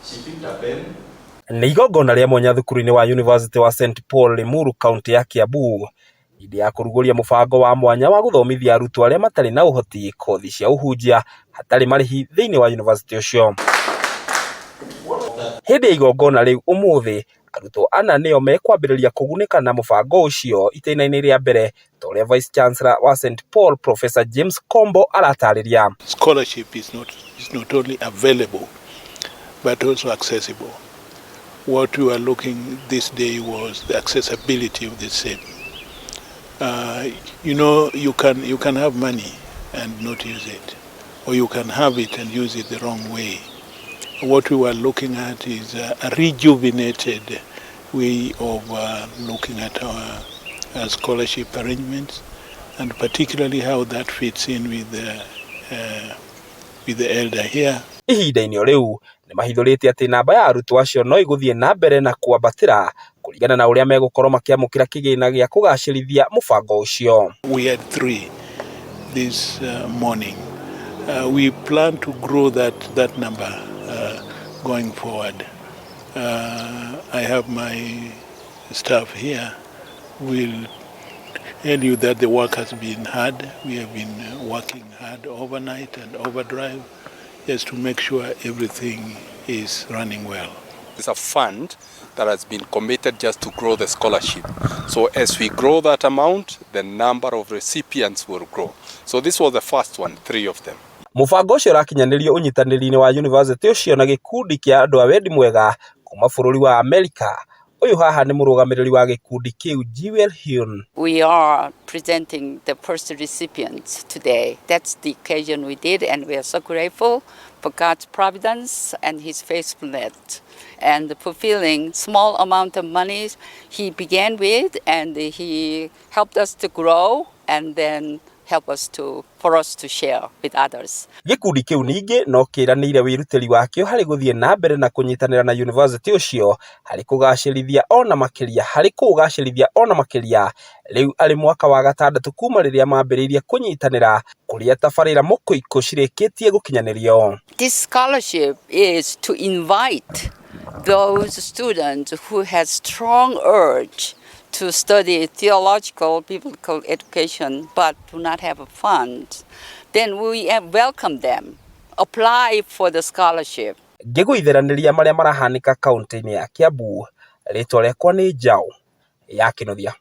She picked a pen. Nĩ igongona rĩa mwanya thukuru-inĩ wa University wa St Paul Limuru kaũntĩ ya Kiambu hĩndĩ ya kũrugũria mũbango wa mwanya wa gũthomithia arutwo arĩa matarĩ na ũhoti kothi cia ũhunjia hatarĩ marĩhi thĩinĩ wa yunivasĩtĩ ũcio. Hĩndĩ ya igongona rĩu ũmũthĩ, arutwo ana nĩo mekwambĩrĩria kũgunĩka na mũbango ũcio itĩna-inĩ rĩa mbere ta ũrĩa Vice Chancellor wa St Paul Professor James Kombo aratarĩria. Scholarship is not only available but also accessible. What we were looking this day was the accessibility of the same. You can have money and not use it, or you can have it and use it the wrong way. What we were looking at is a rejuvenated way of looking at our scholarship arrangements, and particularly how that fits in with the elder here. Ihinda-inĩ o rĩu nĩ mahithũrĩtie atĩ namba ya arutwo acio no ĩgũthiĩ na mbere na kwambatĩra kũringana na ũrĩa megũkorwo makĩamũkĩra kĩgĩna gĩa kũgacĩrithia mũbango ũcio. We had three this morning. We plan to grow that number going forward. I have my staff here will tell you that the work has been hard. We have been working hard overnight and overdrive just to make sure everything is running well. It's a fund that has been committed just to grow the scholarship. So as we grow that amount, the number of recipients will grow. So this was the first one, three of them. Mũbango ũcio ũrakinyanĩrio ũnyitanĩri-inĩ wa yunivasĩtĩ ũcio na gĩkundi kĩa andũ a wendi mwega kuma bũrũri wa Amerika. Ũyũ haha nĩ mũrũgamĩrĩri wa gĩkundi kĩu Jewel Hyun. We are presenting the first recipients today. That's the occasion we did, and we are so grateful for God's providence and His faithfulness and fulfilling small amount of money He began with, and He helped us to grow and then help us to for us to share with others. Gĩkundi kĩu ningĩ no kĩranĩire wĩrutĩri wakĩo harĩ gũthiĩ na mbere na kũnyitanĩra na yunivasĩtĩ ũcio harĩ kũgacĩrithia ona makĩria harĩ kũũgacĩrithia ona makĩria rĩu arĩ mwaka wa gatandatũ kuma rĩrĩa mambĩrĩirie kũnyitanĩra kũrĩa tabarĩra mũkũikũ cirĩkĩtie gũkinyanĩrio. This scholarship is to invite those students who have strong urge to study theological biblical education but do not have a fund. Then we welcome them, apply for the scholarship. Ngĩgũitheranĩria marĩa marahanĩka kaũntĩ-inĩ ya Kiambu, rĩtwa rĩakwa nĩ Njaũ ya Kĩnuthia.